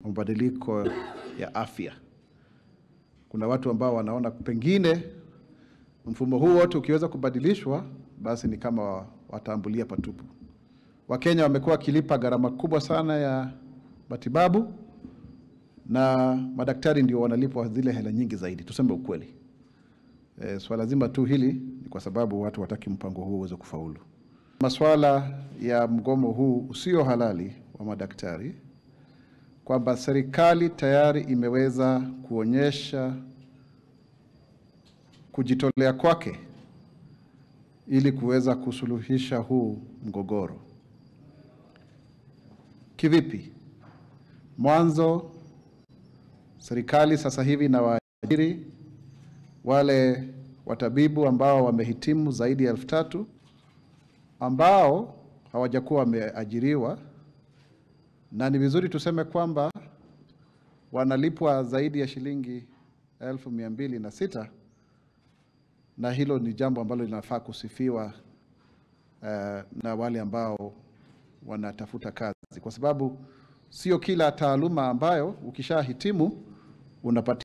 mabadiliko ya afya. Kuna watu ambao wanaona pengine mfumo huu wote ukiweza kubadilishwa, basi ni kama wataambulia patupu. Wakenya wamekuwa wakilipa gharama kubwa sana ya matibabu na madaktari ndio wanalipwa zile hela nyingi zaidi, tuseme ukweli. Swala zima tu hili ni kwa sababu watu wataki mpango huu uweze kufaulu. Maswala ya mgomo huu usio halali wa madaktari, kwamba serikali tayari imeweza kuonyesha kujitolea kwake ili kuweza kusuluhisha huu mgogoro. Kivipi? Mwanzo, serikali sasa hivi inawaajiri wale watabibu ambao wamehitimu zaidi ya 3,000 ambao hawajakuwa wameajiriwa, na ni vizuri tuseme kwamba wanalipwa zaidi ya shilingi 206,000, na hilo ni jambo ambalo linafaa kusifiwa na wale ambao wanatafuta kazi, kwa sababu sio kila taaluma ambayo ukishahitimu unapata